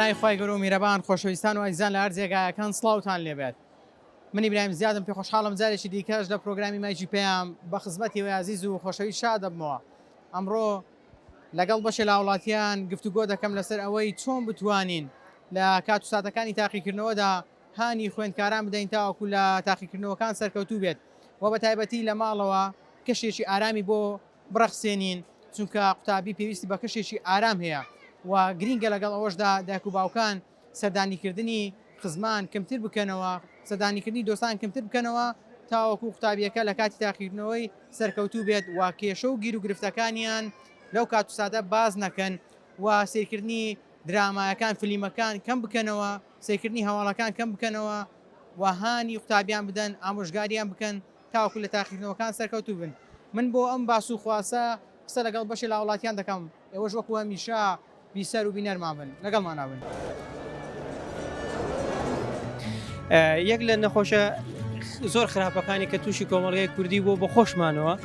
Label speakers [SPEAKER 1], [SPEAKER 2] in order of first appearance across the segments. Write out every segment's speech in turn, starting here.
[SPEAKER 1] بەناوی خوای گەورە و میرەبان خۆشەویستان و ئەزیزان لە هەر جێگایەکان سڵاوتان لێبێت من ئیبراهیم زیادم پێ خۆشحاڵم جارێکی دیکەش لە پرۆگرامی مایکی پەیام بە خزمەتی ئێوەی ئازیز و خۆشەویست شاد دەبمەوە ئەمڕۆ لەگەڵ بەشێ لە هاوڵاتیان گفتوگۆ دەکەم لەسەر ئەوەی چۆن بتوانین لە کات و ساتەکانی تاقیکردنەوەدا هانی خوێندکاران بدەین تاوەکو لە تاقیکردنەوەکان سەرکەوتوو بێت و بە تایبەتی لە ماڵەوە کەشێکی ئارامی بۆ بڕەخسێنین چونکە قوتابی پێویستی بە کەشێکی ئارام هەیە و گرینگە لەگەڵ ئەوەشدا دایک و باوکان سەردانیکردنی خزمان کەمتر بکەنەوە سەردانیکردنی دۆستان کەمتر بکەنەوە تاوەکو قوتابیەکە لە کاتی تاقیکردنەوەی سەرکەوتوو بێت و کێشە و گیروگرفتەکانیان لەو کات و ساتە باس نەکەن و سەیرکردنی درامایەکان فلیمەکان کەم بکەنەوە سەیرکردنی هەواڵەکان کەم بکەنەوە و هانی قوتابیان بدەن ئامۆژگاریان بکەن تاوەکو لە تاقیکردنەوەکان سەرکەوتوو بن. من بۆ ئەم باس و خواسە قسە لەگەڵ بەشێ لە هاوڵاتیان دەکەم، ئێوەش وەکو هەمیشە بیسەر و بینەرمان بن، لەگەڵمانا بن.
[SPEAKER 2] یەک لە نەخۆشە زۆر خراپەکانی کە تووشی کۆمەڵگای کوردی بووە بە خۆشمانەوە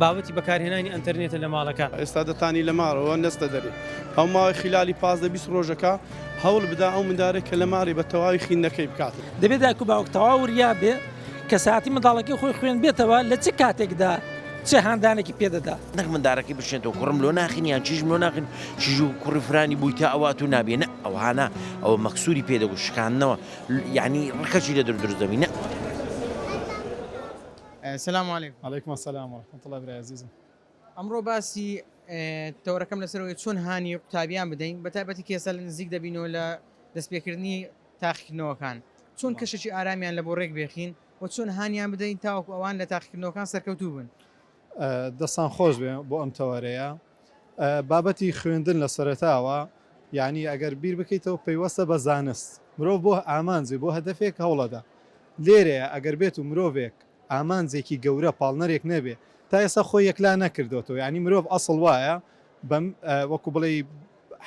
[SPEAKER 2] بابەتی بەکارهێنانی ئەتەرنێتە لە ماڵەکان.
[SPEAKER 3] ئێستا دەتانی لە ماڵەوە نەستە دەرێ ئەو ماوەی خیلالی 15 20 ڕۆژەکە هەوڵ بدا ئەو مندارێک کە لە ماڵی بە تەواوی خیندنەکەی بکات.
[SPEAKER 4] دەبێت دایک و باوک تەواو وریا بێ کە ساتی منداڵەکەی خۆی خوێن بێتەوە لە چ کاتێکدا چ هاندانێکی پێدەدا.
[SPEAKER 5] نەک مندارەکەی بشێنتەوە کوڕم لۆ ناخین یان چیژم لۆ ناخین چیژ و کوڕی فرانی بووی تا ئەوە ئەتوو نابێ نە ئەوها نا ئەوە مەکسوری پێ دەگوت شکاندنەوە یعنی ڕکەکی لە در دروست دەبی نە.
[SPEAKER 1] سلام علیکم.
[SPEAKER 6] علیکم السلام و رحمة اللە برای ئەزیزم.
[SPEAKER 1] ئەمڕۆ باسی تەوەرەکەم لەسەر ئەوەیە چۆن هانی قوتابیان بدەین بە تایبەتی کە ئێستا لە نزیک دەبینەوە لە دەستپێکردنی تاقیکردنەوەکان چۆن کەشێکی ئارامیان لە بۆ ڕێک بێخین و چۆن هانیان بدەین تاوەکو ئەوان لە تاقیکردنەوەکان سەرکەوتوو بن.
[SPEAKER 6] دەستان خۆش بێ بۆ ئەم تەوەرەیە. بابەتی خوێندن لە سەرەتاوە یعنی ئەگەر بیر بکەیتەوە پەیوەستە بە زانست مرۆڤ بۆ ئامانجێ بۆ هەدەفێک هەوڵەدا لێرەیە ئەگەر بێت و مرۆڤێک ئامانجێکی گەورە پاڵنەرێک نەبێ تا ئێستا خۆی یەکلا نەکردۆتەوە یعنی مرۆڤ ئەسڵ وایە بەم وەکو بڵێ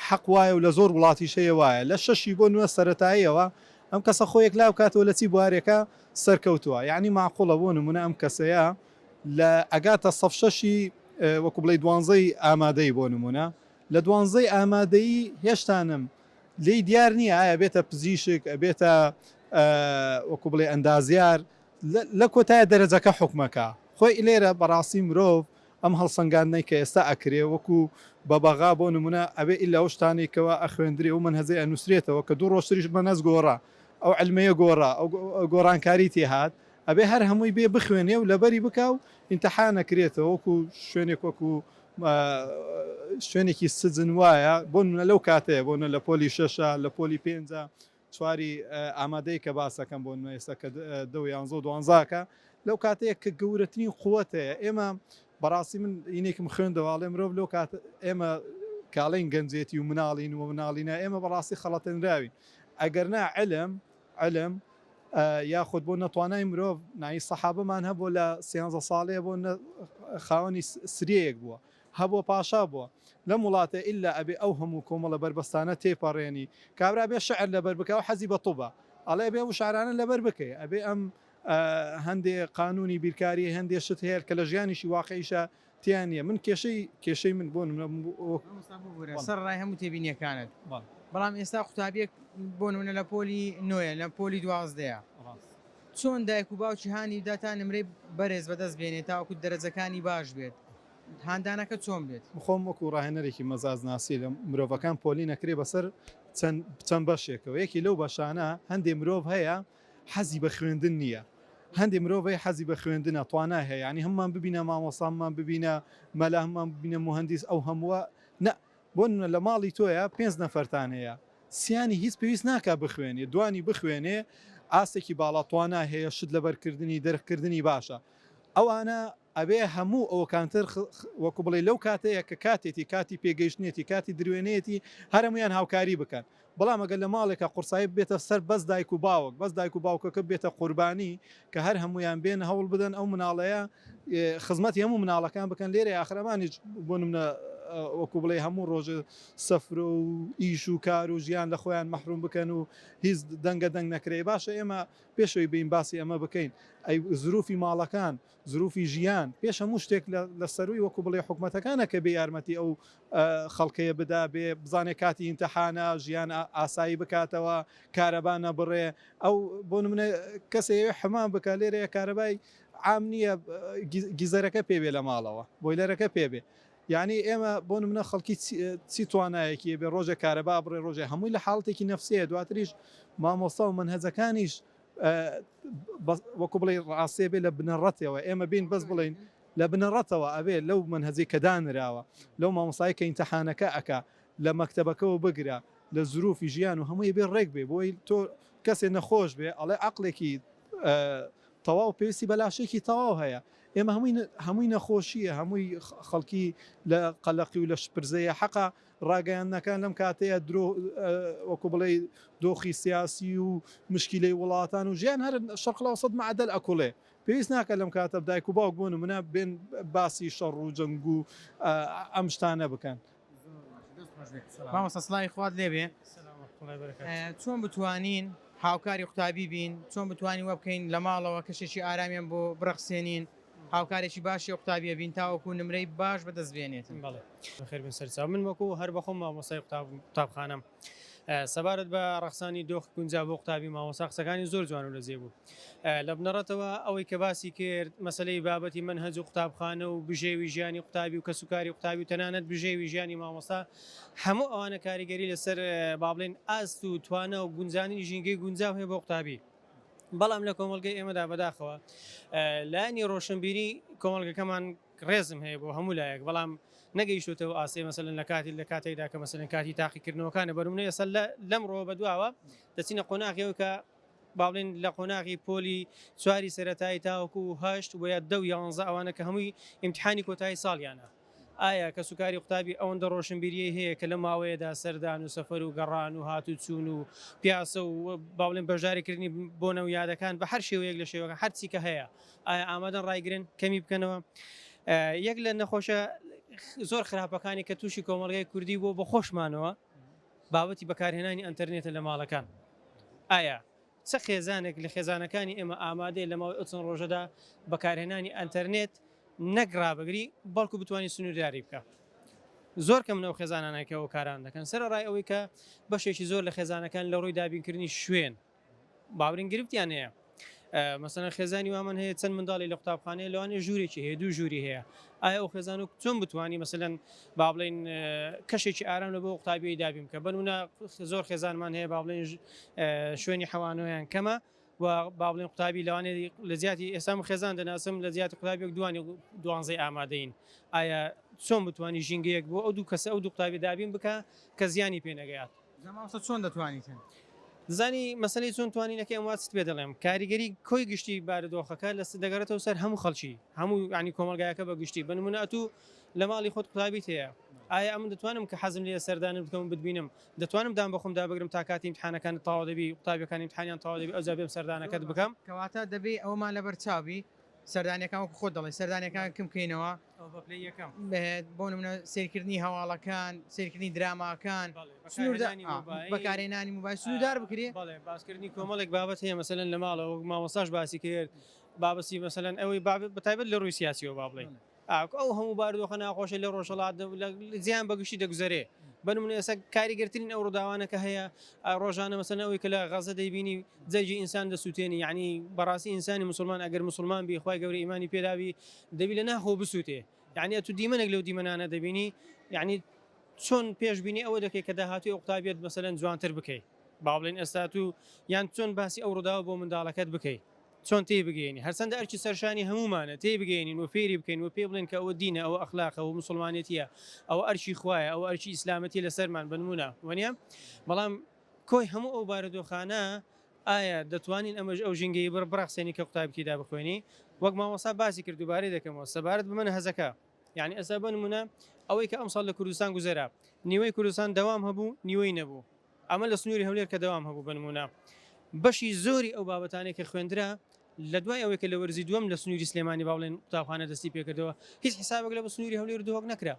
[SPEAKER 6] حەق وایە و لە زۆر وڵاتیش هەیە وایە لە شەشی بۆ نوێ سەرەتاییەوە ئەم کەسە خۆی یەکلا بکاتەوە لە چی بوارێکە سەرکەوتووە یعنی ماقوڵە بۆ نمونە ئەم کەسەیە لە ئەگاتە سەف شەشی وەکو بڵێ دوانزەی ئامادەی بۆ نمونە لە دوانزەی ئامادەیی هێشتانم لێی دیار نییە ئایا بێتە پزیشک ئەبێتە وەکو بڵێ ئەندازیار لە کۆتایە دەرەجەکە حوکمەکە خۆی لێرە بەڕاستی مرۆڤ ئەم هەڵسەنگاندنەی کە ئێستا ئەکرێ وەکو بەبەغا بۆ نمونە ئەبێ ئیلا ئەو شتانەی کەوا ئەخوێندرێ و مەنهەجەی ئەنوسرێتەوە کە دوو ڕۆژتریش مەنهەج گۆڕا ئەو عیلمەیە گۆڕا ئەو گۆڕانکاری تێ هات ئەبێ هەر هەمووی بێ بخوێنێ و لەبەری بکا و ئینتحان ئەکرێتەوە وەکو شوێنێک وەکو شوێنێکی سجن وایە بۆ نمونە لەو کاتەیە بۆ نمونە لە پۆلی شەشە لە پۆلی پێنجە چواری ئامادەی کە باسەکەم بۆ نمونە ئێستا کە دە و یانزە و دوانزاکە لەو کاتەیە کە گەورەترین قوت هەیە ئێمە بەڕاستی من ئینێکم خوێندەوە ئەڵێ مرۆڤ لەو کات ئێمە کاڵین گەنجێتی و مناڵین و مناڵینە ئێمە بەڕاستی خەڵەتێنراوین ئەگەر نا علم علم یاخود بۆ نەتوانای مرۆڤ نایی سەحابەمان هەبوو لە سیانزە ساڵەیە بۆ خاوەنی سریەیەک بووە هەبووە پاشا بووە لەم وڵاتە ئیلا ئەبێ ئەو هەموو کۆمەڵە بەربەستانە تێپەڕێنی کابرا بێ شعر لەبەر بکا و حەزی بە طوبە ئەڵێ ئەبێ ئەو شعرانە لەبەر بکەی ئەبێ ئەم هەندێ قانونی بیرکاری هەندێ شت هەیە کە لە ژیانیشی واقعیشە تیا نییە من کێشەی کێشەی من بۆ نمونە
[SPEAKER 1] مامۆستا ببورە سەر ڕای هەموو تێبینیەکانت بەڵام ئێستا قوتابیەک بۆ نمونە لە پۆلی نۆیە لە پۆلی دوازدەیە چۆن دایک و باوکی هانی بدا تا نمرەی بەرز بەدەست بێنێت تاوەکو دەرەجەکانی باش بێت هاندانەکە چۆن بێت؟
[SPEAKER 6] خۆم وەکو ڕاهێنەرێکی مەزاجناسی لە مرۆڤەکان پۆلین ئەکرێ بەسەر چەند چەند بەشێکەوە یەکی لەو بەشانە هەندێ مرۆڤ هەیە حەزی بە خوێندن نییە هەندێ مرۆڤ هەیە حەزی بە خوێندنە توانای هەیە یانی هەموومان ببینە مامۆستا هەموومان ببینە مەلا هەموومان ببینە موهەندیس ئەو هەمووە نە بۆ نمونە لە ماڵی تۆیا پێنج نەفەرتان هەیە سیانی هیچ پێویست ناکا بخوێنێ دوانی بخوێنێ ئاستێکی باڵا توانای هەیە شت لەبەرکردنی دەرککردنی باشە ئەوانە ئەبێ هەموو ئەوکانتر وەکو بڵێی لەو کاتەیە کە کاتێتی کاتی پێگەیشتنێتی کاتی دروێنەیەتی هەر هەموویان هاوکاری بکەن بەڵام ئەگەر لە ماڵێکا قورسایی ببێتە سەر بەس دایک و باوک بەس دایک و باوکەکە ببێتە قوربانی کە هەر هەموویان بێن هەوڵ بدەن ئەو مناڵەیە خزمەتی هەموو مناڵەکان بکەن لێرەی ئاخر ئەمانیش بۆ نمونە. وەکو بڵێ هەموو ڕۆژە سەفرە و ئیش و کار و ژیان لە خۆیان مەحروم بکەن و هیچ دەنگە دەنگ نەکرێ باشە ئێمە پێشەوەی بین باسی ئەمە بکەین ئەی زروفی ماڵەکان زروفی ژیان پێش هەموو شتێک لە سەروی وەکو بڵێ حکومەتەکانە کە بێ یارمەتی ئەو خەڵکەیە بدا بێ بزانێ کاتی ئینتحانە ژیان ئاسایی بکاتەوە کارەبا نەبڕێ ئەو بۆ نمونە کەسێ حەمام بکە لێرەیە کارەبای عام نییە گیزەرەکە پێ بێ لە ماڵەوە بۆیلەرەکە پێ بێ یعنی ئێمە بۆ نمونە خەڵکی چی توانایەکی بێ ڕۆژێ کارەبا بڕێ ڕۆژێ هەمووی لە حاڵتێکی نەفسیە دواتریش مامۆستا و مەنهەجەکانیش وەکو بڵێ ڕاستێ بێ لە بنەڕەتەوە ئێمە بین بەس بڵین لە بنەڕەتەوە ئەبێ لەو مەنهەجەی کە دانراوە، لەو مامۆستایەی کە ئیمتحانەکە ئەکا، لە مەکتەبەکەوە بگرە، لە زروفی ژیان و هەمووی ئەبێ ڕێک بێ بۆی تۆ کەسێ نەخۆش بێ ئەڵێ عەقڵێکی تەواو پێویستی بە لاشێکی تەواو هەیە ئێمە هەمووی هەمووی نەخۆشیە هەمووی خەڵکی لە قەلەقی و لە شپرزەیە حەقە ڕاگەیاندنەکان لەم کاتەیە درۆ وەکو بڵێ دۆخی سیاسی و مشکیلەی وڵاتان و ژیان هەر شەرق الاوسط معدل ئەکوڵێ پێویست ناکات لەم کاتە دایک و باوک بۆ نمونە بێن باسی شەڕ و جەنگ و ئەم شتانە بکەن.
[SPEAKER 1] مامۆستا سڵاوی خوات لێبێ چۆن بتوانین هاوکاری قوتابی بین چۆن بتوانین وە بکەین لە ماڵەوە کەشێکی ئارامیان بۆ بڕەخسێنین هاوکارێکی باشی قوتابیە بین تاوەکو نمرەی باش بەدەست بێنێتن.
[SPEAKER 2] بەڵێ بەخێر بێن سەرچاو من وەکو هەر بەخۆم مامۆستای قوتابخانەم سەبارەت بە ڕەخسانی دۆخی گونجاو بۆ قوتابی مامۆستا قسەکانی زۆر جوان و لەجێ بوو. لە بنەڕەتەوە ئەوەی کە باسی کرد مەسەلەی بابەتی مەنهەج و قوتابخانە و بژێوی ژیانی قوتابی و کەسوکاری قوتابی و تەنانەت بژێوی ژیانی مامۆستا هەموو ئەوانە کاریگەری لەسەر با بڵێین ئاست و توانا و گونجانی ژینگەی گونجاو هەیە بۆ قوتابی. بەڵام لە کۆمەڵگەی ئێمەدا بەداخەوە لایەنی ڕۆشنبیری کۆمەڵگەکەمان ڕێزم هەیە بۆ هەموو لایەک بەڵام نەگەیشتوتەوە ئاستەی مەسەلەن لە کاتی لە کاتێکدا کە مەسەلەن کاتی تاقیکردنەوەکانە بەرمونە ئێستا لەمڕۆوە بەدواوە دەچینە قۆناغیەوە کە با بڵێن لە قۆناغی پۆلی چواری سەرەتایی تاوەکو هەشت و یا دە و یانزە ئەوانە کە هەمووی ئیمتحانی کۆتایی ساڵیانە ئایا کەسوکاری قوتابی ئەوەندە ڕۆشنبیریی هەیە کە لەم ماوەیەدا سەردان و سەفەر و گەڕان و هاتوچوون و پیاسە و با بڵێن بەشداریکردنی بۆنە و یادەکان بە هەر شێوەیەک لە شێوەکان هەرچی کە هەیە ئایا ئامادەن ڕایگرن کەمی بکەنەوە؟ یەک لە نەخۆشە زۆر خراپەکانی کە تووشی کۆمەڵگای کوردی بووە بە خۆشمانەوە بابەتی بەکارهێنانی ئەنتەرنێتە لە ماڵەکان. ئایا چ خێزانێک لە خێزانەکانی ئێمە ئامادەیە لە ماوەی ئەو چەند ڕۆژەدا بەکارهێنانی ئەنتەرنێت نەک ڕابگری بەڵکو بتوانانی سنوورداری بکە؟ زۆر کەمن ئەو خێزانانە کە ئەو کاران دەکەن سەرەڕای ئەوەی کە بەشێکی زۆر لە خێزانەکان لە ڕووی دابینکردنی شوێن باورین گرفتیان هەیە مەسەلەن خێزانی وامان هەیە چەند منداڵی لە قوتابخانەیە لەوانەیە ژوورێکی هەیە دوو ژووری هەیە ئایا ئەو خێزان و چۆن بتوانی مەسەلەن با بڵێین کەشێکی ئارام لە بۆ قوتابیی دابین بکە بەنمونە زۆر خێزانمان هەیە با بڵێن شوێنی حەوانەوەیان کەمە و با بڵێن قوتابی لەوانەیە لە جیاتی ئێستا من خێزان دەناسم لە جیاتی قوتابیەک دوانی دوانزەی ئامادەین ئایا چۆن بتوانی ژینگەیەک بۆ ئەو دوو کەسە ئەو دوو قوتابی دابین بکە کە زیانی پێ نەگەیات
[SPEAKER 1] جا مامۆستا چۆن دەتوانیتن؟
[SPEAKER 2] دەزانی مەسەلەی چۆن توانینەکەی ئەم وا چت پێ دەڵێم کاریگەری کۆی گشتی بارودۆخەکە لە دەگەڕێتەوە سەر هەموو خەڵکی هەموو یانی کۆمەڵگایەکە بە گشتی بە نمونە ئەتوو لە ماڵی خۆت قوتابیت هەیە ئایا ئەمن دەتوانم کە حەزم لێیە سەردانت بکەم و بتبینم دەتوانم دان بەخۆم دابگرم تا کاتی ئیمتحانەکانت تەواو دەبی قوتابیەکان ئیمتحانیان تەواو دەبی ئەوجا بێم سەردانەکەت بکەم؟
[SPEAKER 1] کەواتە دەبێ ئەوەمان لەبەر چاو بی سەردانیەکان وەکو خۆت دەڵێی سەردانیەکان کم بکەینەوە
[SPEAKER 2] ئەوە بە پلەی یەکەم.
[SPEAKER 1] بۆ نمونە سەیرکردنی هەواڵەکان، سەیرکردنی دراماکان،
[SPEAKER 2] بەڵێ، بەکارهێنانی مۆبایل،
[SPEAKER 1] بەکارهێنانی مۆبایل سنووردار بکرێ.
[SPEAKER 2] بەڵێ، باسکردنی کۆمەڵێک بابەت هەیە مەسەلەن لە ماڵەوە وەک مامۆستاش باسی کرد بابەسی مەسەلەن ئەوەی بە تایبەت لە ڕووی سیاسیەوە با بڵێین ئەو هەموو بارودۆخە ناخۆشە لە ڕۆژهەڵات زیان بە گشتی دەگوزەرێ بە نمونە ئێستا کاریگەرترین ئەو ڕووداوانە کە هەیە ڕۆژانە مەسەلەن ئەوەی کە لە غەزە دەیبینی جەرگی ئینسان دەسووتێنی یعنی بەڕاستی ئینسانی موسڵمان ئەگەر موسڵمان بی خوای گەورە ئیمانی پێداوی دەبی لە ناخەوە بسووتێ یعنی ئەتوو دیمەنێک لەو دیمەنانە دەبینی یعنی چۆن پێشبینی ئەوە دەکەی کە داهاتووی ئەو قوتابیەت مەسەلەن جوانتر بکەی با بڵێین ئێستا تو یان چۆن باسی ئەو ڕووداوە بۆ منداڵەکەت بکەی چۆن تێی بگەیەنی هەرچەندە ئەرکی سەرشانی هەموومانە تێی بگەیەنین و فێری بکەین و پێی بڵێن کە ئەوە دینە ئەوە ئەخلاقە ئەوە موسڵمانێتیە ئەوە ئەرکی خوایە ئەوە ئەرکی ئیسلامەتیە لەسەرمان بە نموونە وەنیە بەڵام کۆی هەموو ئەو بارودۆخانە ئایا دەتوانین ئەمەش ئەو ژینگەی بڕ بڕەخسێنی کە قوتابی تێیدا بخوێنی وەک مامۆستا باسی کرد دووبارەی دەکەمەوە سەبارەت بە مەنهەجەکە یانی ئێستا بە نموونە ئەوەی کە ئەمساڵ لە کوردستان گوزەرا نیوەی کوردستان دەوام هەبوو نیوەی نەبوو ئەمە لە سنووری هەولێر کە دەوام هەبوو بە نموونە بەشی زۆری ئەو بابەتانەی کە خوێندرا لە دوای ئەوەی کە لە وەرزی دووەم لە سنووری سلێمانی با بڵێن قوتابخانە دەستی پێکردەوە هیچ حسابێک لە بە سنووری هەولێر و دهۆک نەکرا.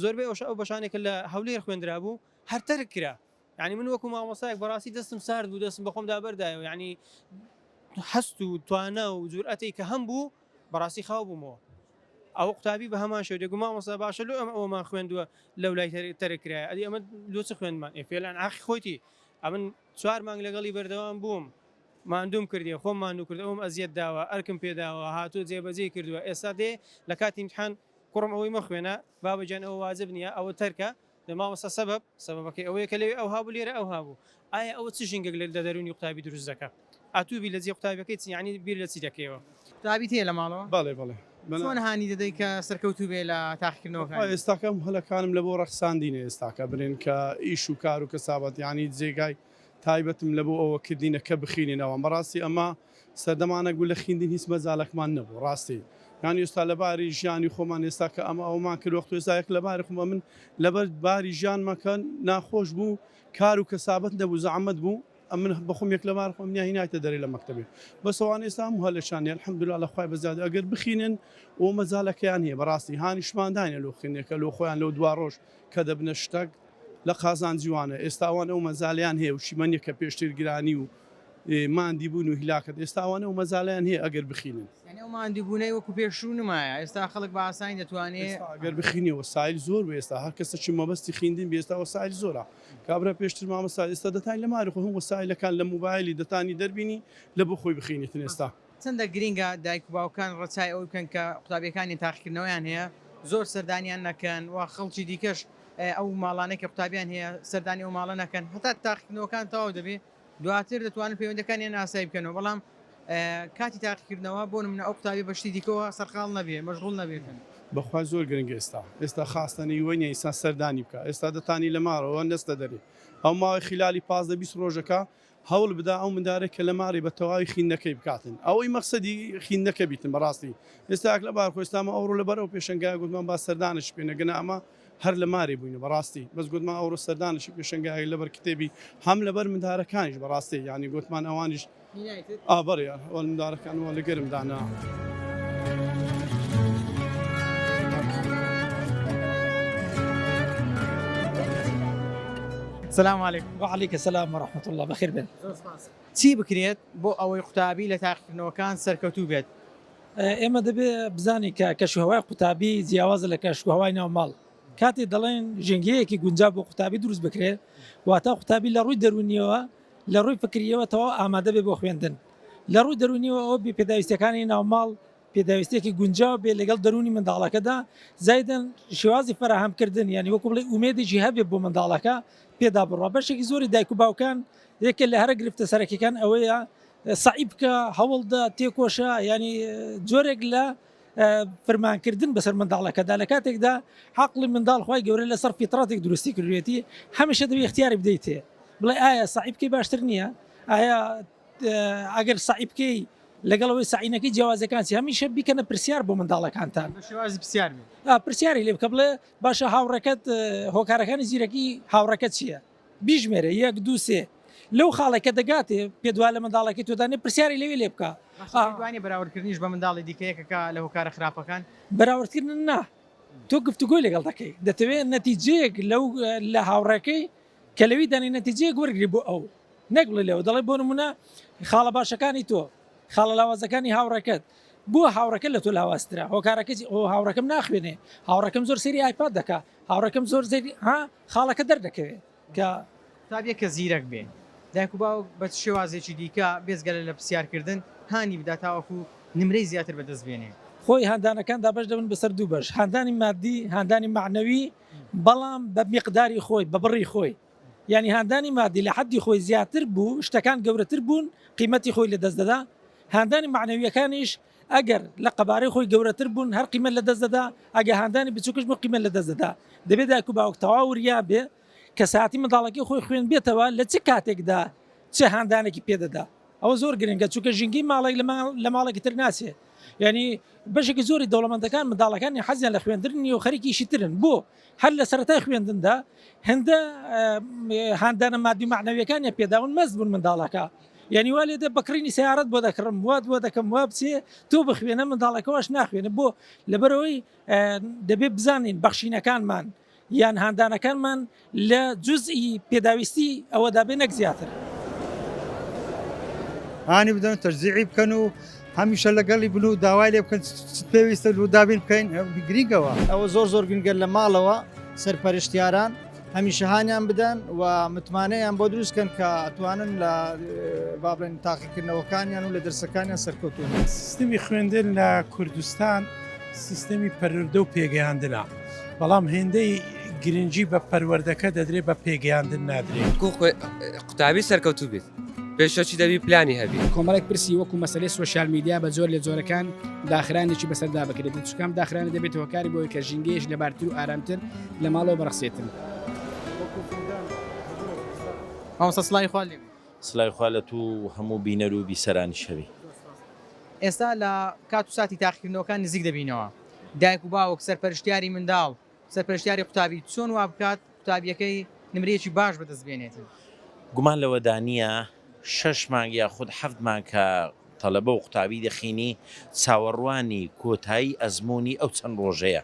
[SPEAKER 2] زۆربەی ئەوش ئەو بەشانێک کە لە هەولێر خوێندرابوو هەر تەرک کرا یعنی من وەکو مامۆستایەک بەڕاستی دەستم سارد بوو دەستم بەخۆمدا بەردایەوە یعنی هەست و توانا و جورئەتێک کە هەم بوو بەڕاستی خاو بوومەوە ئەوە قوتابی بە هەمان شێوە دەگو مامۆستا باشە لۆ ئەمە ئەوەمان خوێندووە لەو لای تەرک کرایە ئەدی ئەمە لۆ چ خوێندمان ئێ فێلان ئاخی خۆیتی ئەمن چوار مانگ لەگەڵی بەردەوام بووم ماندووم کردیە خۆم ماندوو کرد ئەوم ئەزیەت داوە ئەرکم پێداوە هاتووە جێبەجێی کردووە ئێستا دێ لە کاتی ئیمتحان کوڕم ئەوەی مەخوێنە بابە گیان ئەوە واجب نییە ئەوە تەرکە دە مامۆستا سەبەب سەبەبەکەی ئەوەیە کە لەوێ ئەوها بوو لێرە ئەوها بوو ئایا ئەوە چ ژینگەک لە دەروونی قوتابی دروست دەکا ئەتوو بیر لە جێ قوتابیەکەی چی یانی بیر لە چی دەکەیەوە؟
[SPEAKER 1] قوتابیت هەیە لە ماڵەوە؟
[SPEAKER 3] بەڵێ بەڵێ.
[SPEAKER 1] چۆن هانی دەدەی کە سەرکەوتوو بێ لە تاقیکردنەوەکانی؟
[SPEAKER 3] ئێستاکە هەموو هەلەکانم لە بۆ ڕەخساندینە ئێستاکە برێن کە ئیش و کار و کەسابەت یانی جێگای تایبەتم لە بۆ ئەوە کردینە کە بخینین ئەوان بەڕاستی ئەمە سەردەمانەک بوو لە خیندین هیچ مەجالەکمان نەبوو ڕاستی یان ئێستا لە باری ژیانی خۆمان ئێستا کە ئەمە ئەومان کرد وەخت ئێستا یەک لە باری خۆمە من لەبەر باری ژیانمە کە ناخۆش بوو کار و کەسابەت نەبوو زەحمەت بوو ئەمن بەخۆم یەک لەبار خۆم نیە هینایتە دەرێ لە مەکتەبێ بەس ئەوان ئێستا هەموو هەلەشان نیە الحمدلله لە خوای بەزیاد ئەگەر بخینن ئۆ مەجالەکەیان هەیە بەڕاستی هانیشمان داینە لۆ خینێکە لۆ خۆیان لەو دوا ڕۆژ کە دەبنە شتەک لە قازانجی وانە ئێستا ئەوان ئەو مەجالیان هەیە و شیمەنیە کە پێشتر گرانی و ماندی بوون و هیلاکەت ئێستا ئەوان ئەو مەجالیان هەیە ئەگەر بخینن.
[SPEAKER 1] یانی ئەو ماندی بوونەی وەکو پێشوو نمایە ئێستا خەڵک بە ئاسانی دەتوانێ.
[SPEAKER 3] ئێستا ئەگەر بخینی وەسایل زۆر بوو ئێستا هەر کەسەکی مەبەستی خیندن بێ ئێستا وەسایل زۆرە کابرا پێشتر مامۆستا ئێستا دەتانی لە ماری خۆ هەم وەسایلەکان لە موبایلی دەتانی دەربینی لە بۆ خۆی بخینیتن ئێستا.
[SPEAKER 1] چەندە گرینگە دایک و باوکان ڕەچای ئەوەی بکەن کە قوتابیەکانیان تاقیکردنەوەیان هەیە زۆر سەردانیان نەکەن و خەڵکی دیکەش ئەو ماڵانەی کە قوتابیان هەیە سەردانی ئەو ماڵە نەکەن هەتا تاقیکردنەوەکان تەواو دەبێ دواتر دەتوانن پەیوەندەکانیان ئاسایی بکەنەوە بەڵام کاتی تاقیکردنەوە بۆ نمونە ئەو قوتابی بە شتی دیکەوە سەرقاڵ نەبێ مەشغوڵ نەبێتن.
[SPEAKER 3] بەخوا زۆر گرنگە ئێستا ئێستا خاستەنی وە نیە ئینسان سەردانی بکا ئێستا دەتانی لە ماڵەوە نەستە دەرێ ئەو ماوەی خیلالی 15 20 ڕۆژەکە هەوڵ بدا ئەو مندارە کە لە ماڵی بە تەواوی خیندنەکەی بکاتن ئەوەی مەقسەدی خیندنەکە بیتن بەڕاستی ئێستا لە بار خۆ ئێستا مە ئەوڕۆ لەبەر ئەو پێشەنگایە گوتمان با سەردانش بکەین گەنا ئەمە هەر لە مارێ بووینە بەڕاستی بەس گوتمان ئەوڕۆ سەردانشی پێشەنگایەک لەبەر کتێبی هەم لەبەر مندارەکانیش بەڕاستی یانی گوتمان ئەوانیش ئا بەڵێ ئەوان مندارەکان وا لە گەرم دانا.
[SPEAKER 1] سلام علیکم.
[SPEAKER 4] وعلیک السلام ورحمة اللە بەخێر بێن.
[SPEAKER 1] زۆر سپاس. چی بکرێت بۆ ئەوەی قوتابی لە تاقیکردنەوەکان سەرکەوتوو بێت؟
[SPEAKER 4] ئێمە دەبێ بزانین کە کەشوهەوای قوتابی جیاوازە لە کەشوهەوای ناو ماڵ. کاتێ دەڵێن ژینگەیەکی گونجاو بۆ قوتابی دروست بکرێت، واتە قوتابی لە ڕووی دەروونییەوە، لە ڕووی فکرییەوە تەواو ئامادە بێ بۆ خوێندن. لە ڕووی دەروونییەوە ئەوە بێ پێداویستییەکانی ناو ماڵ پێداویستییەکی گونجاو بێ لەگەڵ دەروونی منداڵەکەدا، زایدەن شێوازی فەراهەمکردن یانی وەکو بڵێی ئومێدێکی هەبێ بۆ منداڵەکە پێدا بڕوا. بەشێکی زۆری دایک و باوکان یەکێ لە هەرە گرفتە سەرەکیەکان ئەوەیە سەعی بکە هەوڵدە تێکۆشە ینی جۆرێک لە فرمانکردن بەسەر منداڵەکەدا لە کاتێکدا عقلی منداڵ خی گەورە لەسەر فیتراتێک دروستی کردوێتی هەمیشە دەبێ اختیاری بدەیتێ بڵێ ئایا سەعی بکەی باشتر نییە ئایا ئەگەر سەعی بکەی لەگەڵەوەی سەعینەکەی جیاوازەکان چی هەمیشە بیکەنە پرسیار بۆ منداڵەکانتان
[SPEAKER 1] شێوازی پرسیار
[SPEAKER 4] پرسیاری لێ بکە بڵێ باشە هاوڕێکەت هۆکارەکانی زیرەکی هاوڕێکە چییە؟ بیژمێرە یەک دوو سێ لەو خاڵێک کە دەگاتێ پێت وا لە منداڵەکەی تۆ دانێ پرسیاری لەوێ لێ بکە.
[SPEAKER 1] باشە پێت وانیە بەراوردکردنیش بە منداڵی دیکە یەکێکە لە هۆکارە خراپەکان؟
[SPEAKER 4] بەراوردکردن نا تۆ گفتوگۆی لەگەڵ دەکەی دەتەوێ نەتیجەیەک لەو لە هاوڕێکەی کە لەوی دانێ نەتیجەیەک وەرگری بۆ ئەو نەک بڵێ لەوە دەڵێ بۆ نمونە خاڵە باشەکانی تۆ خاڵە لاوازەکانی هاوڕێکەت بۆ هاوڕێکە لە تۆ لاوازترە هۆکارەکەی ئۆ هاوڕێکەم ناخوێنێ هاوڕێکەم زۆر سەیری ئایپاد دەکا هاوڕێکەم زۆر زەری ها خاڵەکە دەردەکەوێت کە.
[SPEAKER 1] قوتابیەک کە زیرەک بێ دایک و باوک بە چ شێوازێکی دیکە بێجگەلە لە پرسیارکردن هانی بدا تاوەکو نمرەی زیاتر بەدەست بێنێ؟
[SPEAKER 4] خۆی هاندانەکان دابەش دەبن بەسەر دوو بەش، هاندانی مادی، هاندانی مەعنەوی، بەڵام بە میقداری خۆی، بە بڕی خۆی. یانی هاندانی مادی لە حەدی خۆی زیاتر بوو، شتەکان گەورەتر بوون، قیمەتی خۆی لەدەست دەدا. هاندانی مەعنەوییەکانیش ئەگەر لە قەبارەی خۆی گەورەتر بوون هەر قیمەت لەدەست دەدا، ئەگەر هاندانی بچووکش بوو قیمەت لەدەست دەدا. دەبێت دایک و باوک تەواو وریا بێ کە ساتی منداڵەکەی خۆی خوێندبێتەوە لە چ کاتێکدا چ هاندانێکی پێ دەدا. ئەوە زۆر گرنگە چونکە ژینگەی ماڵێک لە ماڵێکی تر ناچێ. یانی بەشێکی زۆری دەوڵەمەندەکان منداڵەکانی حەزیان لە خوێندن نییە و خەریکی ئیشی ترن. بۆ؟ هەر لە سەرەتای خوێندندا هێندە هاندانە مادی و مەعنەویەکانیان پێداون مەست بوون منداڵەکە. یانی وا لێدە بە کڕینی سەیارەت بۆ دەکڕم وات بۆ دەکەم وا بچێ تۆ بخوێنە منداڵەکە واش ناخوێنە بۆ لەبەرەوەی دەبێ بزانین بەخشینەکانمان. یان هاندانەکانمان لە جوزئی پێداویستی ئەوەدا بێ نەک زیاتر.
[SPEAKER 7] هانی بدەن و تەشجیعی بکەن و هەمیشە لەگەڵی بن و داوای لێ بکەن چ پێویستە لۆ دابین بکەین گرینگەوە. ئەوە زۆر زۆر گرنگە لە ماڵەوە سەرپەرشتیاران هەمیشە هانیان بدەن و متمانەیان بۆ دروست کەن کە ئەتوانن لە با بڵێن تاقیکردنەوەکانیان و لە دەرسەکانیان سەرکەوتوو بن.
[SPEAKER 8] سیستمی خوێندن لە کوردستان سیستمی پەروەردە و پێگەیاندنە، بەڵام هێندەی گرنگی بە پەروەردەکە دەدرێت بە پێگەیاندن نادرێت.
[SPEAKER 9] قوتابی سەرکەوتوو بێت پێشەکی دەبی پلانی هەبی.
[SPEAKER 10] کۆمەڵێک پرسی وەکو مەسەلەی سۆشیال میدیا بە جۆر لە جۆرەکان داخرانێکی بەسەردا بکرێت چونکە ئەم داخرانە دەبێتە هۆکاری بۆی کە ژینگەیەکی لەبارتر و ئارامتر لە ماڵەوە بڕەخسێتن.
[SPEAKER 1] مامۆستا سڵاوی خوا لێ بێ.
[SPEAKER 5] سلاوی خوا لە تو و هەموو بینەر و بیسەرانی شەوی.
[SPEAKER 1] ئێستا لە کات و ساتی تاقیکردنەوەکان نزیک دەبینەوە، دایک و باوک، سەرپەرشتیاری منداڵ، سەرپەرشتیاری قوتابی چۆن وا بکات قوتابیەکەی نمرەیەکی باش بەدەست بێنێت؟
[SPEAKER 5] گومان لەوەدا نییە شەش مانگ یاخود حەفت مانگ کە تەلەبە و قوتابی دەخینی چاوەڕوانی کۆتایی ئەزموونی ئەو چەند ڕۆژەیە.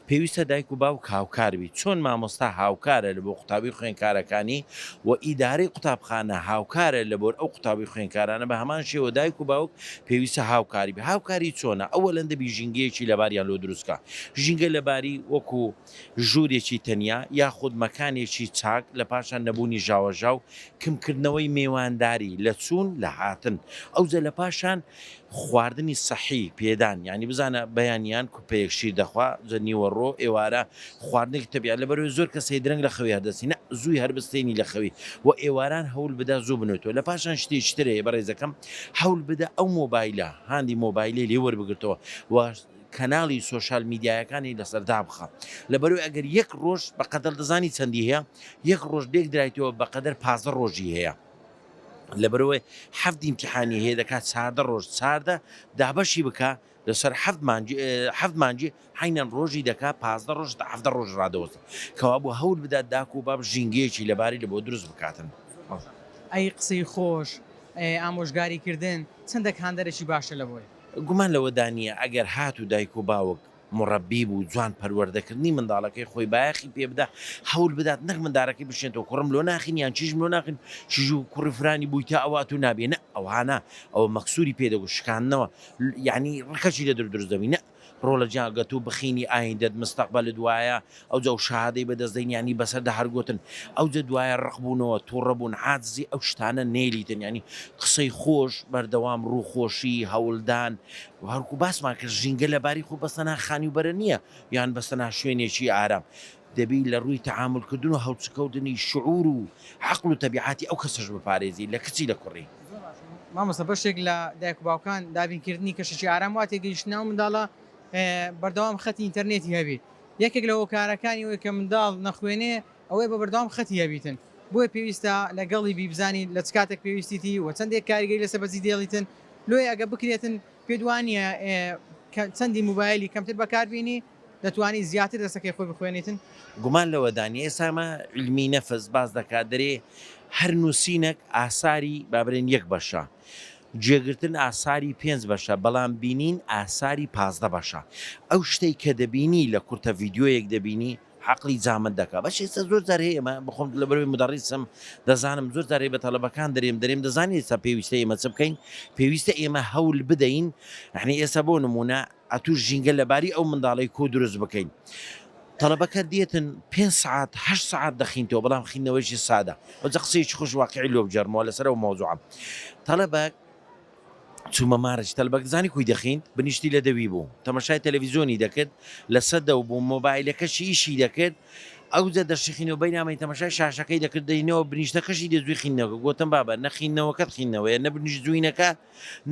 [SPEAKER 5] پێویستە دایک و باوک هاوکار بی. چۆن مامۆستا هاوکارە لە بۆ قوتابی و خوێندکارەکانی و ئیدارەی قوتابخانە هاوکارە لە بۆر ئەو قوتابی و خوێندکارانە بە هەمان شێوە دایک و باوک پێویستە هاوکاری بی. هاوکاری چۆنە؟ ئەوەلەن دەبی ژینگەیەکی لەباریان لۆ دروست کا. ژینگە لەباری وەکو ژوورێکی تەنیا یاخود مەکانێکی چاک لە پاشان نەبوونی ژاوەژاو، کمکردنەوەی مێوانداری لە چوون لە هاتن ئەوجە لە پاشان خواردنی سەحی پێدان یانی بزانە بەیانیان کوپەیەک شیر دەخوا جە نیوەڕۆ ئێوارە خواردنێکی تەبیعە لەبەرئەوەی زۆر کەس هەیە درەنگ لە خەوی هەردەستی نا زووی هەربستێنی لە خەوی و ئێواران هەول بدە زوو بنوێتەوە لە پاشان شتێکی تر هەیە بەڕێزەکەم هەول بدە ئەو مۆبایلە هاندی مۆبایلەی لێ وەربگرتەوە و کەناڵی سۆشیال میدیایەکانی لەسەر دابخە لەبەرئەوەی ئەگەر یەک ڕۆژ بەقەدەر دەزانی چەندی هەیە یەک ڕۆژ لێک درایتەوە بەقەدەر 15 ڕۆژی هەیە لەبەرئەوەی حەفت ئیمتیحانی هەیە دەکات چاردە ڕۆژ چاردە دابەشی بکە لەسەر حەفت مانگی حەفت مانگی حەینەن ڕۆژی دەکا پازدە ڕۆژ تا حەڤدە ڕۆژ ڕادەوەستێ کەوابوو هەول بدات داک و باب ژینگەیەکی لەباری لە بۆ دروست بکاتن.
[SPEAKER 1] ئەی قسەی خۆش ئامۆژگاری کردن چەندەک هاندەرێکی باشە لە بۆی؟
[SPEAKER 5] گومان لەوەدا نییە ئەگەر هاتوو دایک و باوک موڕەبی بوو جوان پەروەردەکردنی منداڵەکەی خۆی بایەخی پێ بدا هەول بدات نەک مندارەکەی بشێنتەوە کوڕم لۆ ناخین یان چیژم لۆ ناخین چیژ و کوڕی فرانی بوویتە ئەوە ئەتوو نابێ نە ئەوها نا ئەوە مەکسوری پێ دەگوت شکاندنەوە یانی ڕکەکی لە در دروست دەبی نە ڕۆڵە گیان گە تو بخینی ئایندەت مستەقبەلت وایە ئەوجا و شەهادەی بەدەست دەین یانی بەسەر دە هەر گۆتن ئەوجە دوایە ڕق بوونەوە توڕە بوون عاجزی ئەو شتانە نێلیتن یانی قسەی خۆش بەردەوام ڕووخۆشی هەولدان هەرکو باسمان کرد ژینگە لەباری خۆ بەس تەنها خانی و بەرە نییە یان بەس تەنها شوێنێکی ئارام دەبی لە ڕووی تەعامول کردن و هەڵسوکەوتنی شعور و عەقڵ و تەبیعاتی ئەو کەسەش بپارێزی لە کچی لە کوڕی.
[SPEAKER 1] زۆر باشە مامۆستا بەشێک لە دایک و باوکان دابینکردنی کەشێکی ئارام وا تێگەیشتنە ئەو منداڵە بەردەوام خەتی ئینتەرنێتی هەبی یەکێک لە هۆکارەکانی ئەوەی کە منداڵ نەخوێنێ ئەوەیە بە بەردەوام خەتی هەبیتن بۆیە پێویستە لەگەڵی بی بزانی لە چ کاتێک پێویستیتی و چەندێک کاریگەری لەسەر بەجی دێڵیتن لۆیە ئەگە بکرێتن پێت وانییە کە چەندی موبایلی کەمتر بەکاربینی دەتوانی زیاتر دەرسەکەی خۆی بخوێنیتن؟
[SPEAKER 5] گومان لەوەدا نیە ئێستا ئەمە عیلمی نەفس باس دەکات دەرێ هەر نوسینەک ئاساری با بلێن یەک بەشە گوێگرتن ئاساری پێنج بەشە بەڵام بینین ئاساری 15 بەشە ئەو شتەی کە دەبینی لە کورتە ڤیدیۆیەک دەبینی عەقڵی جامد دەکا بەش ئێستا زۆر جار هەیە ئێمە بخۆم لەبەرەوەی مدەڕیسم دەزانم زۆر جار هەیە بە تەڵەبەکان دەرێم دەرێم دەزانی ئێستا پێویستە ئێمە چ بکەین پێویستە ئێمە هەول بدەین یعنی ئێستا بۆ نمونە ئەتوو ژینگە لەباری ئەو منداڵەی کۆ دروست بکەین تەڵەبەکە دێتن پێ سعات هە سعات دەخینتەوە بەڵام خینەوەیشی سادە ئەوجا قسەیەکی خۆش واقعی لۆ بگێڕمەوە لەسەر ئەو مەوزوعە تەڵەبە چوومە مارج تەلبەک زانی کوی دەخیند بنیشتی لە دەوی بوو تەمەشای تەلەڤیزیۆنی دەکرد لە سەدەو بوو مۆبایلەکەشی ئیشی دەکرد ئەوجە دەرشی بەینامەی تەمەشای شاشەکەی دەکرد دەینەوە بنیشتەکەشی دەزووی خینەوە گوتم بابە نە خینەوەکەت خینەوەیە نە بنیشت زووینەکە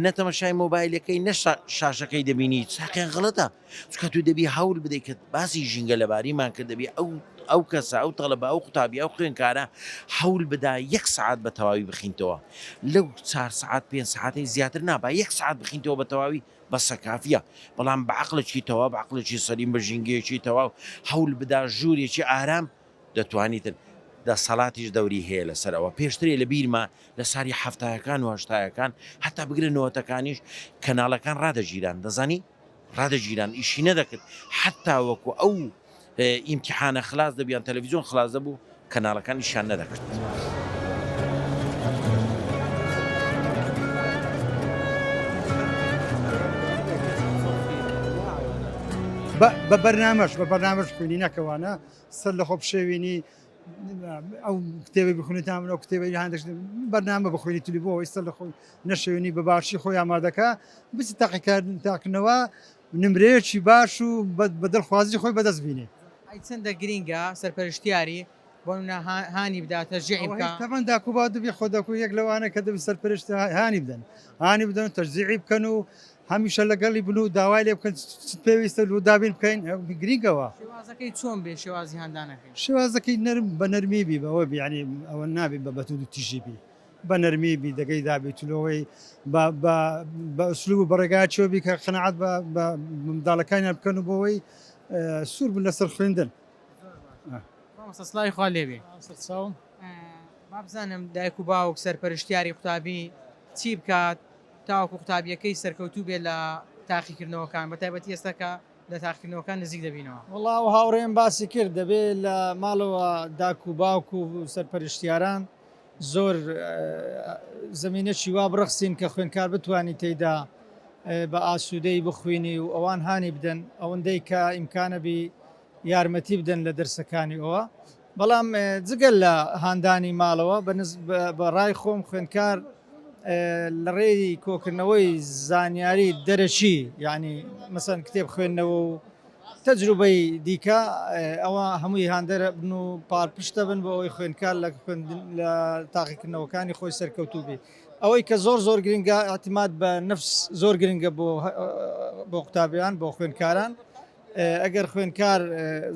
[SPEAKER 5] نە تەمەشای مۆبایلەکەی نە شاشەکەی دەبینی ساقیان غڵەتە چونکە تۆ دەبی هەول بدەیت کە باسی ژینگە لەباریمان کرد دەبی ئەو ئەو کەسە ئەو تەڵەبە ئەو قوتابی ئەو خوێنکارە هەول بدا یەک سعات بە تەواوی بخینتەوە لەو چار سعات پێ سعاتەی زیاتر نابا یەک سعات بخینتەوە بە تەواوی بەسە کافیە بەڵام بە عقلێکی تەواو بە عقلێکی سەلیم بە ژینگەیەکی تەواو هەول بدا ژوورێکی ئارام دەتوانیتن دەسەڵاتیش دەوری هەیە لەسەر ئەوە پێشترێ لە بیرمە لە ساری حەفتایەکان و هەشتایەکان هەتا بگرە نەوەتەکانیش کەناڵەکان ڕادەگیران دەزانی ڕادەگیران ئیشی نەدەکرد حتا وەکو ئەو ئیمتیحانە خلاس دەبوو یان تەلەفیزیۆن خلاس دەبوو کەناڵەکان ئیشیان نەدەکرد.
[SPEAKER 7] بە بەرنامەش بە بەرنامەش خوێنی نەکەوانە سەر لە خۆ پشێوینی ئەو کتێبی بخونی تا من ئەو کتێبی هەندێک بەرنامە بخوێنی تلی بۆ ئەوەی سەر لە خۆی نەشێوینی بە باشی خۆی ئامادەکە بچی تاقیکردن تاکنەوە نمرەیەکی باش و بە دڵخوازی خۆی بەدەست بینێ.
[SPEAKER 1] ئەی چەندە گرینگە سەرپەرشتیاری بۆ نمونە هانی بدا تەشجیعی بکا؟
[SPEAKER 7] تەبعەن داک و باوک دەبی خۆ داک و یەک لەوانە کە دەبی سەرپەرشت هانی بدەن هانی بدەن و تەشجیعی بکەن و هەمیشە لەگەڵی بن و داوای لێ بکەن چ پێویستە و دابین بکەین گرینگەوە.
[SPEAKER 1] شێوازەکەی چۆن بێ شێوازی هاندانەکەی؟
[SPEAKER 7] شێوازەکەی نەرم بە نەرمی بی بەوە بی یانی ئەوە نابی بە بە توند و تیژی بی. بە نەرمی بی دەگەی دابیت لەوەی بە بە بە ئوسلوب و بە ڕێگایەکیەوە بی کە قەناعەت بە بە منداڵەکانیان بکەن و بۆ ئەوەی سوور بن لەسەر خوێندن.
[SPEAKER 1] مامۆستا سڵاوی خوا لێ بێ.
[SPEAKER 4] سەرچاوم.
[SPEAKER 1] با بزانم دایک و باوک سەرپەرشتیاری قوتابی چی بکات تاوەکو قوتابیەکەی سەرکەوتوو بێت لە تاقیکردنەوەکان بە تایبەتی ئێستا کە لە تاقیکردنەوەکان نزیک دەبینەوە.
[SPEAKER 7] وەڵا ئەو هاوڕێیەم باسی کرد دەبێ لە ماڵەوە داک و باوک و سەرپەرشتیاران زۆر زەمینەکی وا بڕەخسین کە خوێندکار بتوانی تێیدا بە ئاسوودەی بخوینی و ئەوان هانی بدەن ئەوەندەی کە ئیمکانە بی یارمەتی بدەن لە دەرسەکانی ئەوە بەڵام جگەل لە هاندانی ماڵەوە بە ڕای خۆم خوێندکار لە ڕێی کۆکردنەوەی زانیاری دەرەکی یعنی مەسەن کتێب خوێندنەوە و تەجروبەی دیکە ئەوە هەمووی هاندەرە بن و پاڵپشتە بن بۆ ئەوەی خوێندکار لە خوێندن لە تاقیکردنەوەکانی خۆی سەرکەوتوو بی ئەوەی کە زۆر زۆر گرنگە اعتماد بە نفس زۆر گرنگە بۆ بۆ قوتابیان بۆ خوێندکاران ئەگەر خوێندکار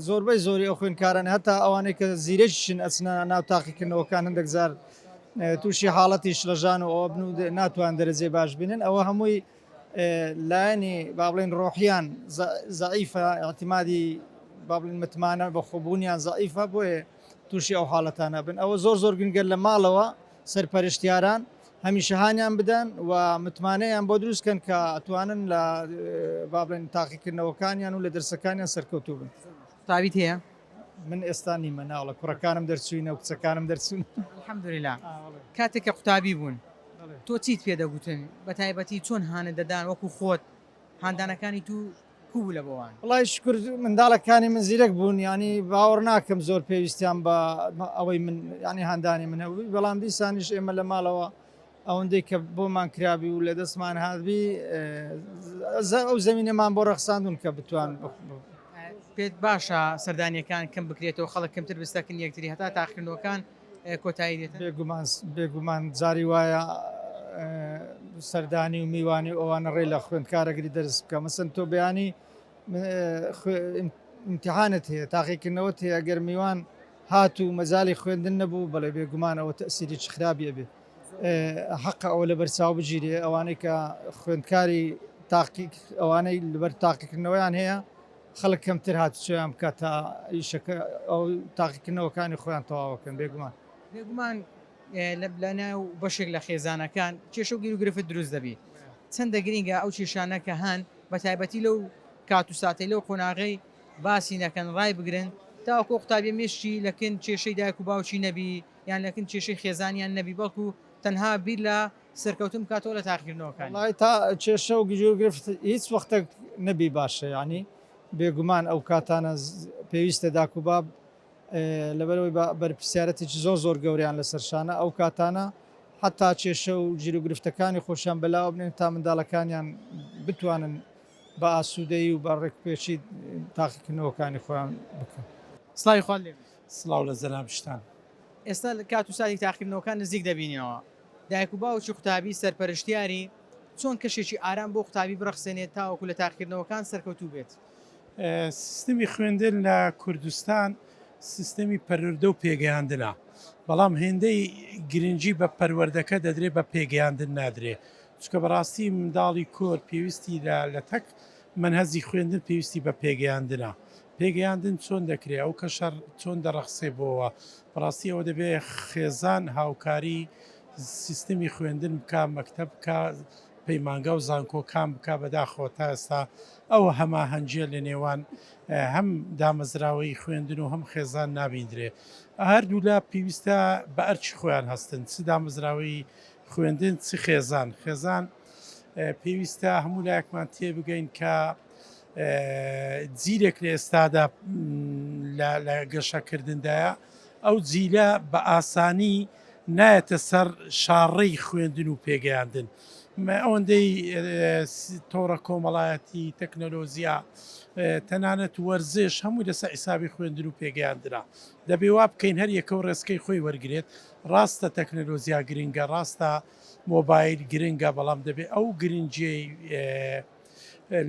[SPEAKER 7] زۆربەی زۆری ئەو خوێندکاران هەتا ئەوانەی کە زیرەکیشن ئەچنە ناو تاقیکردنەوەکان هەندێک جار تووشی حاڵەتی شڵەژان و ئەوە بن و ناتوان دەرەجەی باش بینن ئەوە هەمووی لایەنی با بڵێین ڕۆحیان زەعیفە ئیعتیمادی با بڵێین متمانە بە خۆبوونیان زەعیفە بۆیە تووشی ئەو حاڵەتانە بن ئەوە زۆر زۆر گرنگە لە ماڵەوە سەرپەرشتیاران هەمیشە هانیان بدەن و متمانەیان بۆ دروست کەن کە ئەتوانن لە با بڵێن تاقیکردنەوەکانیان و لە دەرسەکانیان سەرکەوتوو بن.
[SPEAKER 1] قوتابیت هەیە؟
[SPEAKER 7] من ئێستا نیمە ناوڵە کوڕەکانم دەرچووینە و کچەکانم دەرچوون.
[SPEAKER 1] الحمدللە کاتێک کە قوتابی بوون تۆ چیت پێ دەگوتن بە تایبەتی چۆن هانت دەدان وەکو خۆت هاندانەکانی تو کو بوو لە بۆوان؟
[SPEAKER 7] وەڵای شوکر منداڵەکانی من زیرەک بوون یانی باوەڕ ناکەم زۆر پێویستیان بە ئەوەی من یانی هاندانی من هەبووی بەڵام دیسانیش ئێمە لە ماڵەوە ئەوەندەی کە بۆمان کرابی و لە دەستمان هاتبی ئەو زەمینەمان بۆ ڕەخساندون کە بتوان
[SPEAKER 1] پێت باشە سەردانیەکان کەم بکرێتەوە خەڵک کەمتر بستەکن یەکتری هەتا تاقیکردنەوەکان کۆتایی دێتن؟
[SPEAKER 7] بێگومان بێگومان جاری وایە سەردانی و میوانی و ئەوانە ڕێ لە خوێندکارەگری دەرس بکە مەسەن تۆ بەیانی ئیمتیحانت هەیە تاقیکردنەوەت هەیە ئەگەر میوان هات و مەجالی خوێندن نەبوو بەڵێ بێگومان ئەوە تەسیرێکی خراپی ئەبێ حەقە ئەوە لەبەر چاو بگیرێ ئەوانەی کە خوێندکاری تاقیک ئەوانەی لەبەر تاقیکردنەوەیان هەیە خەڵک کەمتر هاتوچۆیان بکات تا ئیشەکە ئەو تاقیکردنەوەکانی خۆیان تەواوەکەن بێگومان.
[SPEAKER 1] بێگومان لە ناو بەشێک لە خێزانەکان کێشە و گیروگرفت دروست دەبی چەندە گرینگە ئەو کێشانە کە هەن بە تایبەتی لەو کات و ساتەی لەو قۆناغەی باسی نەکەن ڕای بگرن تاوەکو ئەو قوتابیە مێشکی لە کن کێشەی دایک و باوکی نەبی یان لە کن کێشەی خێزانیان نەبی بەڵکو تەنها بیر لە سەرکەوتن بکاتەوە لە تاقیکردنەوەکانی.
[SPEAKER 7] وەڵای تا کێشە و گیروگرفت هیچ وەختێک نەبی باشە یانی بێگومان ئەو کاتانە پێویستە داک و باب لەبەرئەوەی بەرپرسیارەتێکی زۆر زۆر گەورەیان لەسەر شانە ئەو کاتانە حەتا کێشە و گیروگرفتەکانی خۆشیان بەلاوە بنێن تا منداڵەکانیان بتوانن بە ئاسوودەیی و بە ڕێکوپێکی تاقیکردنەوەکانی خۆیان بکەن.
[SPEAKER 1] سڵاوی خوات لێ بێت.
[SPEAKER 8] سڵاو لە جەنابیشتان.
[SPEAKER 1] ئێستا کات و ساتی تاقیکردنەوەکان نزیک دەبینەوە، دایک و باوکی قوتابی سەرپەرشتیاری چۆن کەشێکی ئارام بۆ قوتابی بڕەخسێنێت تاوەکو لە تاقیکردنەوەکان سەرکەوتوو بێت؟
[SPEAKER 8] سیستمی خوێندن لە کوردستان سیستمی پەروەردە و پێگەیاندنە، بەڵام هێندەی گرنگی بە پەروەردەکە دەدرێت بە پێگەیاندن نادرێت، چونکە بەڕاستی منداڵی کورد پێویستی لە لە تەک مەنهەجی خوێندن پێویستی بە پێگەیاندنە، پێگەیاندن چۆن دەکرێ ئەو کەشە چۆن دەڕەخسێ بۆوە، بەڕاستی ئەوە دەبێ خێزان هاوکاری سیستمی خوێندن بکا، مەکتەب بکا. پەیمانگا و زانکۆکان بکا، بەداخەوە تا ئێستا ئەو هەماهەنگیە لە نێوان هەم دامەزراوەی خوێندن و هەم خێزان نابیندرێ. هەردوولا پێویستە بە ئەرکی خۆیان هەستن، چ دامەزراوەی خوێندن چ خێزان. خێزان پێویستە هەموو لایەکمان تێبگەین کە جیلێک لە ئێستادا لە گەشەکردندایە، ئەو جیلە بە ئاسانی نایەتە سەر شاڕێی خوێندن و پێگەیاندن. ئەوەندەی تۆڕە کۆمەڵایەتی، تەکنەلۆزیا، تەنانەت وەرزش هەمووی لەسەر حیسابی خوێندن و پێگەیاندنە. دەبێ وا بکەین هەر یەکە و ڕێچکەی خۆی وەرگرێت. ڕاستە تەکنەلۆزیا گرنگە، ڕاستە مۆبایل گرنگە، بەڵام دەبێ ئەو گرنگیەی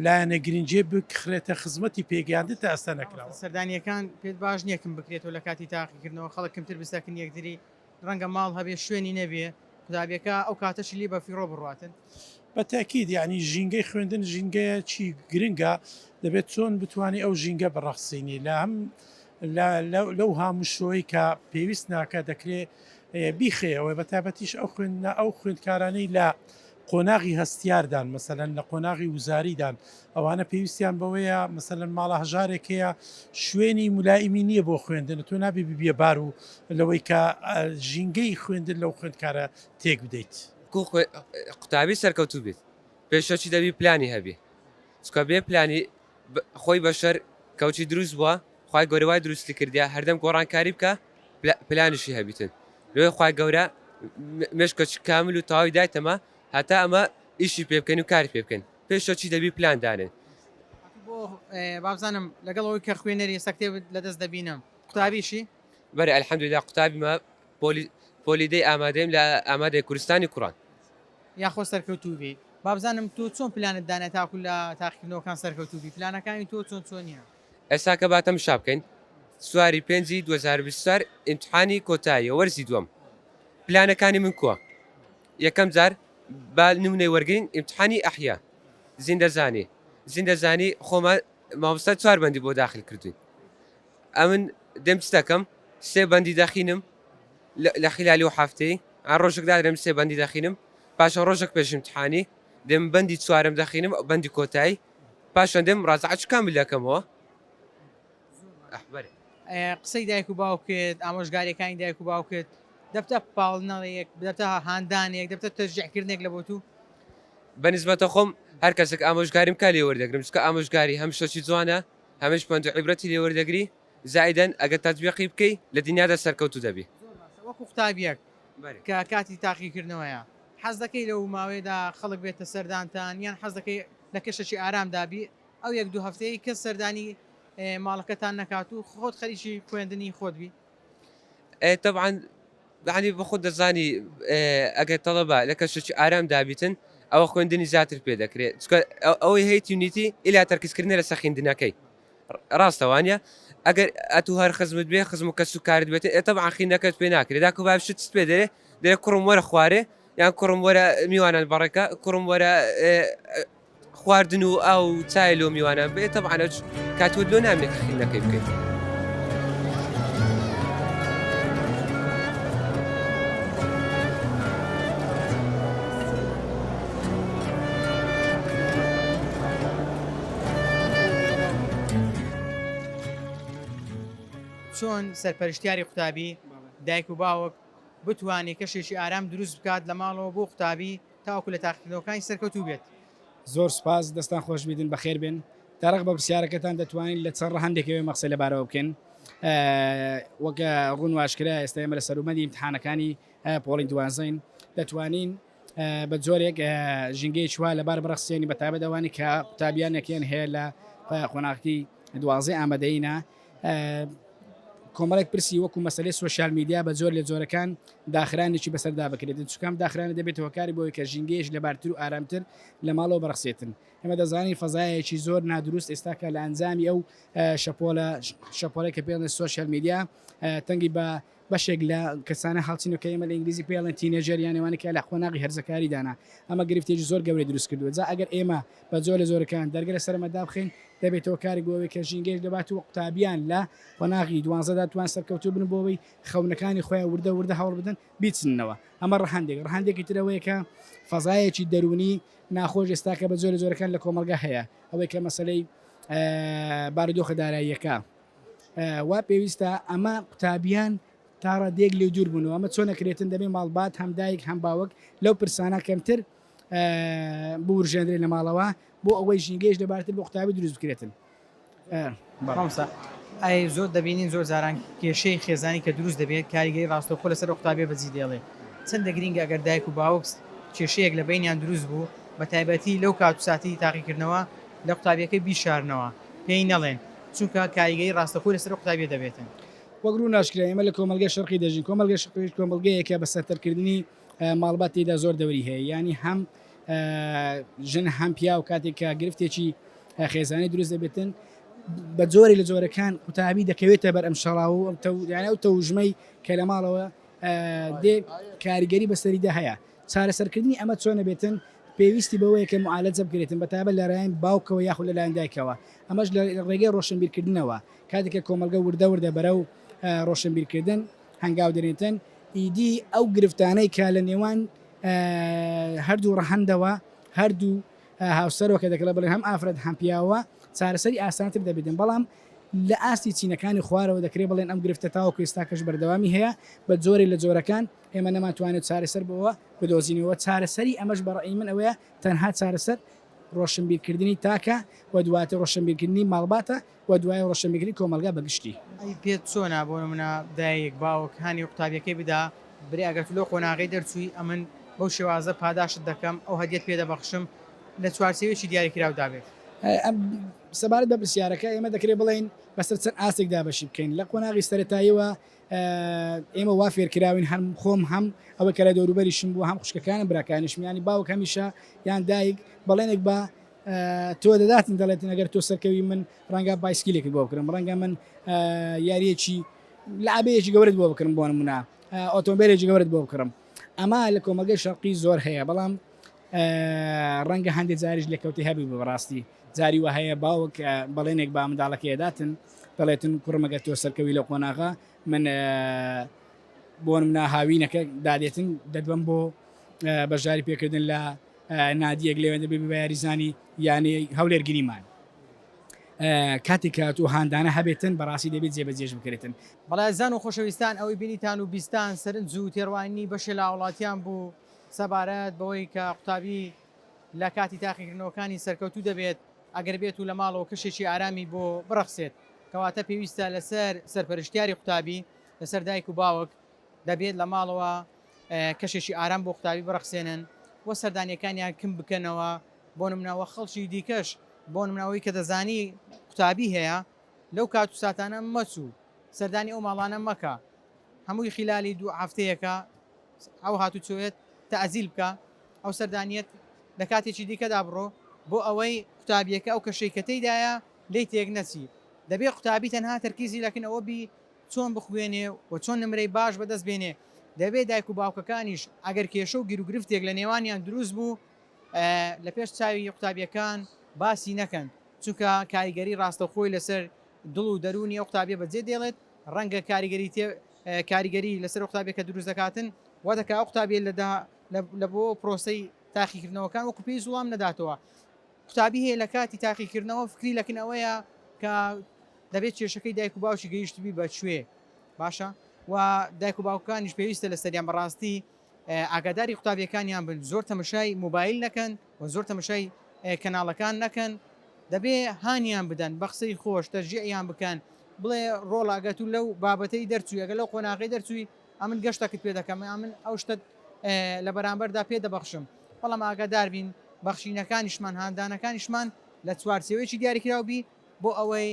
[SPEAKER 8] لایەنە گرنگیە بخرێتە خزمەتی پێگەیاندن تا ئێستا نەکراوە.
[SPEAKER 1] سەردانییەکان پێت باش نییە کم بکرێتەوە لە کاتی تاقیکردنەوە خەڵک کمتر بسەکن یەکتری ڕەنگە ماڵ هەبێ شوێنی نەبێ قوتابیەکە ئەو کاتەشی لێ بەفیڕۆ بڕواتن.
[SPEAKER 8] بە تەئکید یانی ژینگەی خوێندن ژینگەیەکی گرنگە دەبێت چۆن بتوانی ئەو ژینگە بڕەخسینی لە هەم لەو هاموشۆی کە پێویست ناکە دەکرێ بیخەیەوە بە تایبەتیش ئەو خوێندنە ئەو خوێندکارانەی لە قۆناغی هەستیاردان مەسەلەن لە قۆناغی وزاریدان ئەوانە پێویستیان بەوەیە مەسەلەن ماڵە هەژارێک هەیە شوێنی مولایمی نییە بۆ خوێندن تۆ نابێ ببیە بار و لەوەی کە ژینگەی خوێندن لەو خوێندکارە تێک بدەیت.
[SPEAKER 9] کو قوتابی سەرکەوتوو بیت پێشەکی دەبی پلانی هەبی چونکە بێ پلانی خۆی بەشەر کەوچی دروست بووە خوای گەورە وای دروستی کردیە هەردەم گۆڕانکاری بکە پلانیشی هەبیتن لۆیە خوای گەورە مێشکەکی کامل و تەواوی دایتەمە هەتا ئەمە ئیشی پێ بکەین و کاری پێ بکەین پێش چی دەبی پلان دانێن.
[SPEAKER 1] بۆ بابزانم لەگەڵ ئەوەی کە خوێنەری ئێستا کتێبت لەدەست دەبینم قوتابیشی؟
[SPEAKER 9] بەرێ الحمدللە قوتابیمە پۆلی پۆلی دەی ئامادەیم لە ئامادەی کوردستانی کوڕان.
[SPEAKER 1] یاخۆ سەرکەوتوو بی. بابزانم تۆ چۆن پلانت دانا تاکو لە تاقیکردنەوەکان سەرکەوتوو بی پلانەکانی تۆ چۆن چۆنیە؟
[SPEAKER 9] ئێستا کە با تەمشا بکەین سواری پێنجی 2024 ئیمتحانی کۆتاییە وەرزی دووەم پلانەکانی من کووە یەکەم جار با نمونەی وەرگین ئیمتحانی ئەحیا زیندەزانی زیندەزانی خۆمان مامۆستا چوار بەندی بۆ داخل کردوین ئەمن دێم چ دەکەم سێ بەندی دەخینم لە خلالی و هەفتەی ڕۆژێک دادرێم سێ بەندی دەخینم پاشە ڕۆژێک پێش ئیمتحانی دێم بەندی چوارم دەخینم بەندی کۆتایی پاشان دێم مراجعە چ کامل دەکەمەوە ئەحبەرێ.
[SPEAKER 1] قسەی دایک و باوکت، ئامۆژگاریەکانی دایک و باوکت دەبتە پاڵنەرێک، دەبتە هاندانێک، دەبتە تەشجیع کردنێک لە بۆ تو؟
[SPEAKER 9] بە نیسبەتە خۆم هەر کەسێک ئامۆژگاریم بکا لێ وەردەگرم چونکە ئامۆژگاری هەم شتێکی جوانە هەمیش پەند و عیبرەتی لێ وەردەگری زائیدەن ئەگەر تەتبیقی بکەی لە دنیادا سەرکەوتوو دەبی.
[SPEAKER 1] زۆر باشە وەکو قوتابیەک کە کاتی تاقیکردنەوەیە حەز دەکەی لەو ماوەیەدا خەڵک بێتە سەردانتان یان حەز دەکەی لە کەشێکی ئارامدا بی ئەو یەک دوو هەفتەیەی کەس سەردانی ماڵەکەتان نەکات و خۆت خەریکی خوێندنی خۆت بی؟
[SPEAKER 9] ئێ تەبعەن یەعنی بە خۆت دەزانی ئەگەر تەڵەبە لە کەشێکی ئارام دابیتن ئەوە خوێندنی زیاتر پێ دەکرێت چونکە ئەوەی هەیتی و نیتی ئیلا تەرکیزکردنە لەسەر خوێندنەکەی ڕاستە وانە ئەگەر ئەتوو هەر خزمت بێ خزم و کەس و کارت بێت ئێ تەبعەن خوێندنەکەت پێ ناکرێت داکو باب شت چت پێ دەرێ دەرێ کوڕم وەرە خوارێ یان کوڕم وەرە میوانان بەڕێکە کوڕم وەرە خواردن و ئاو و چای لۆ میوانان بێ تەبعەن ئەوچ کاتوت لۆ نامێ کە خیندنەکەی بکەیت.
[SPEAKER 1] چۆن سەرپەرشتیاری قوتابی، دایک و باوک، بتوانێ کەشێکی ئارام دروست بکات لە ماڵەوە بۆ قوتابی تاوەکو لە تاقیکردنەوەکانی سەرکەوتوو بێت؟
[SPEAKER 10] زۆر سوپاس، دەستان خۆش بیتن، بەخێر بێن. دەرەق بە پرسیارەکەتان دەتوانین لە چەند ڕەهەندێکەوە ئێمە قسەی لەبارەوە بکەین. وەک ڕوون و ئاشکرایە ئێستا ئێمە لە سەروبەندی ئیمتحانەکانی پۆڵی دوازدەین، دەتوانین بە جۆرێک ژینگەیەکی وا لەبار بڕەخسێنین بە تایبەت ئەوانەی کە قوتابیانێکیان هەیە لە قۆناغی دوازدەی ئامادەیینە کۆمەڵێک پرسی وەکو مەسەلەی سۆشیال میدیا بە جۆر لە جۆرەکان داخرانێکی بەسەردا بکرێتن چونکە ئەم داخرانە دەبێتە هۆکاری بۆی کە ژینگەیەکی لەبارتر و ئارامتر لە ماڵەوە بڕەخسێتن ئێمە دەزانین فەزایەکی زۆر نادروست ئێستاکە لە ئەنجامی ئەو شەپۆلە شەپۆلەی کە پێڵێن سۆشیال میدیا تەنگی بە. بەشێک لە کەسانە هەڵچینەوە کە ئێمە لە ئینگلیزی پێی ئەڵێن teenager یان ئەوانەی کە لە قۆناغی هەرزەکاری دانا ئەمە گرفتێکی زۆر گەورەی دروست کردووە جا ئەگەر ئێمە بە جۆرە جۆرەکان دەرگە لەسەر ئەمە دابخەین دەبێتە هۆکارێک بۆ ئەوەی کە ژینگەیەک دەبات و قوتابیان لە قۆناغی دوانزەدا توان سەرکەوتوو بن بۆ ئەوەی خەونەکانی خۆیان وردە وردە هەوڵ بدەن بیچننەوە ئەمە ڕەهەندێک ڕەهەندێکی تر ئەوەیە کە فەزایەکی دەروونی ناخۆش ئێستاکە بە جۆرە جۆرەکان لە کۆمەڵگە هەیە ئەوەی کە مەسەلەی بارودۆخە داراییەکە وا پێویستە ئەمە قوتابیان تا ڕادەیەک لێ دوور بوون و ئەمە چۆن ئەکرێتن دەبێ ماڵبات هەم دایک هەم باوک لەو پرسانە کەمتر بورژێندرێن لە ماڵەوە بۆ ئەوەی ژینگەیش لەبارتر بۆ قوتابی دروست بکرێتن.
[SPEAKER 1] مامۆستا ئای زۆر دەبینین زۆر جاران کێشەی خێزانی کە دروست دەبێت کاریگەری ڕاستەوخۆ لەسەر ئەو قوتابیە بەجی دێڵێ چەندە گرینگە ئەگەر دایک و باوک کێشەیەک لە بەینیان دروست بوو بە تایبەتی لەو کات و ساتی تاقیکردنەوە لە قوتابیەکەی بیشارنەوە پێی نەڵێن چونکە کاریگەری ڕاستەوخۆی لەسەر ئەو قوتابیە دەبێتن.
[SPEAKER 10] وەک ڕوون ئاشکرایە ئێمە لە کۆمەڵگەی شەرقی دەژین، کۆمەڵگەی شەرقیش کۆمەڵگەیەکە بە سەنتەرکردنی ماڵبات تێیدا زۆر دەوری هەیە، یانی هەم ژن هەم پیاو کاتێک کە گرفتێکی خێزانی دروست دەبێتن بە جۆری لە جۆرەکان قوتابی دەکەوێتە بەر ئەم شەڕاو و یانە ئەو تەوژمەی کە لە ماڵەوە دێ کاریگەری بەسەریدا هەیە چارەسەرکردنی ئەمە چۆنە بێتن پێویستی بەوەیە کە معالەجە بکرێتن بە تایبەت لەلایەن باوکەوە یاخود لەلایەن دایکەوە ئەمەش لە ڕێگەی ڕۆشنبیرکردنەوە کاتێک کە کۆمەڵگە وردە وردە بەرەو ڕۆشنبیرکردن هەنگاو دەنێتن ئیدی ئەو گرفتانەی کە لە نێوان هەردوو ڕەهەندەوە هەردوو هاوسەرەوە کە دەکرێت بڵێن هەم ئافرەت هەم پیاوە چارەسەری ئاسانتر دەبێتن بەڵام لە ئاستی چینەکانی خوارەوە دەکرێت بڵێن ئەم گرفتە تاوەکو ئێستاکەش بەردەوامی هەیە بە جۆرێک لە جۆرەکان ئێمە نەمانتوانێت چارەسەر بۆوە بدۆزینەوە چارەسەری ئەمەش بە ڕەئی من ئەوەیە تەنها چارەسەر ڕۆشنبیرکردنی تاکە و دواتر ڕۆشنبیرکردنی ماڵباتە و دوای ڕۆشنبیرکردنی کۆمەڵگا بە گشتی.
[SPEAKER 1] ئەی پێت چۆنە بۆ نمونە دایک باوک هانی قوتابیەکەی بدا برێ ئەگەر تو لەو قۆناغەی دەرچووی ئەمن بەو شێوازە پاداشتت دەکەم ئەو هەدیەت پێ دەبەخشم لە چوارچێوەیەکی دیاریکراودا بێت.
[SPEAKER 10] سەبارەت بە پرسیارەکە ئێمە دەکرێت بڵێین بەسەر چەند ئاستێک دابەشی بکەین لە قۆناغی سەرەتاییەوە ئێمە وا فێرکراوین هەم خۆم هەم ئەوەی کە لە دەوروبەریشم بوو هەم خوشکەکانم براکانیشم یانی باوک هەمیشە یان دایک بەڵێنێک بە تۆ دەداتن دەڵێتن ئەگەر تۆ سەرکەوی من ڕەنگە بایسکیلێکت بۆ بکرم ڕەنگە من یاریەکی لعبەیەکی گەورەت بۆ بکرم بۆ نمونە ئۆتۆمبیلێکی گەورەت بۆ بکڕم ئەمە لە کۆمەڵگەی شەرقی زۆر هەیە بەڵام ڕەنگە هەندێک جاریش لێکەوتی هەبی بە بەڕاستی جاری وە هەیە باوک بەڵێنێک بە منداڵەکەی داتن دەڵێتن کوڕمەگە تۆ سەرکەوی لە قۆناغە من بۆ منە هاوینەکە دادێتن دەدبم بۆ بەشداری پێکردن لە نادیەک لەوێن دەبێ بە یاریزانی یانەی هەولێر گریمان کاتێک کە تۆ هاندانە هەبێتن بەڕاستی دەبێت جێبەجێش بکرێتن.
[SPEAKER 1] بەڵێ ئازیزان و خۆشەویستان ئەوەی بینیتان و بیستان سەرنج و تێڕوانینی بەشێ لە هاوڵاتیان بوو سەبارەت بەوەی کە قوتابی لە کاتی تاقیکردنەوەکانی سەرکەوتوو دەبێت ئەگەر بێت و لە ماڵەوە کەشێکی ئارامی بۆ بڕەخسێت کەواتە پێویستە لەسەر سەرپەرشتیاری قوتابی لەسەر دایک و باوک دەبێت لە ماڵەوە کەشێکی ئارام بۆ قوتابی بڕەخسێنن و سەردانیەکانیان کم بکەنەوە بۆ نمونە وە خەڵکی دیکەش بۆ نمونە ئەوەی کە دەزانی قوتابی هەیە لەو کات و ساتانە مەچوو سەردانی ئەو ماڵانە مەکە هەمووی خیلالی دوو هەفتەیەکە ئەو هاتوچۆیەت تەئجیل بکە ئەو سەردانیەت لە کاتێکی دیکەدا بڕۆ بۆ ئەوەی قوتابیەکە ئەو کەشەی کە تێیدایە لێی تێک نەچی دەبێ قوتابی تەنها تەرکیزی لەکن ئەوە بی چۆن بخوێنێ و چۆن نمرەی باش بەدەست بێنێ، دەبێ دایک و باوکەکانیش ئەگەر کێشە و گیروگرفتێک لە نێوانیان دروست بوو لە پێش چاوی قوتابیەکان باسی نەکەن، چونکە کاریگەری ڕاستەوخۆی لەسەر دڵ و دەروونی ئەو قوتابیە بەجێ دێڵێت، ڕەنگە کاریگەری تێ کاریگەری لەسەر ئەو قوتابیەکە دروست دەکاتن وا دەکا ئەو قوتابیە لە لە بۆ پرۆسەی تاقیکردنەوەکان وەکو پێویست وڵام نەداتەوە. قوتابی هەیە لە کاتی تاقیکردنەوە فکری لەکن ئەوەیە کە دەبێت کێشەکەی دایک و باوکی گەیشتبی بە کوێ باشە و دایک و باوکانیش پێویستە لەسەریان بەڕاستی ئاگاداری قوتابیەکانیان بن زۆر تەمەشای مۆبایل نەکەن و زۆر تەمەشای کەناڵەکان نەکەن دەبێ هانیان بدەن بە قسەی خۆش تەشجیعیان بکەن بڵێ ڕۆڵە ئەگەر تو لەو بابەتەی دەرچووی ئەگەر لەو قۆناغەی دەرچووی ئەمن گەشتەکت پێ دەکەم ئەمن ئەو شتەت لە بەرامبەردا پێ دەبەخشم بەڵام ئاگادار بین بەخشینەکانیشمان هاندانەکانیشمان لە چوارچێوەیەکی دیاریکراو بی بۆ ئەوەی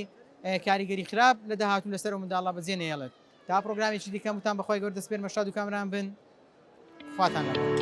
[SPEAKER 1] کاریگەری خراپ لە داهاتوو لەسەر ئەو منداڵە بەجێ نەیەڵێت تا پرۆگرامێکی دیکە هەمووتان بەخوای گەورە دەسپێرمە شاد و کامران بن خواتان لەگەڵ.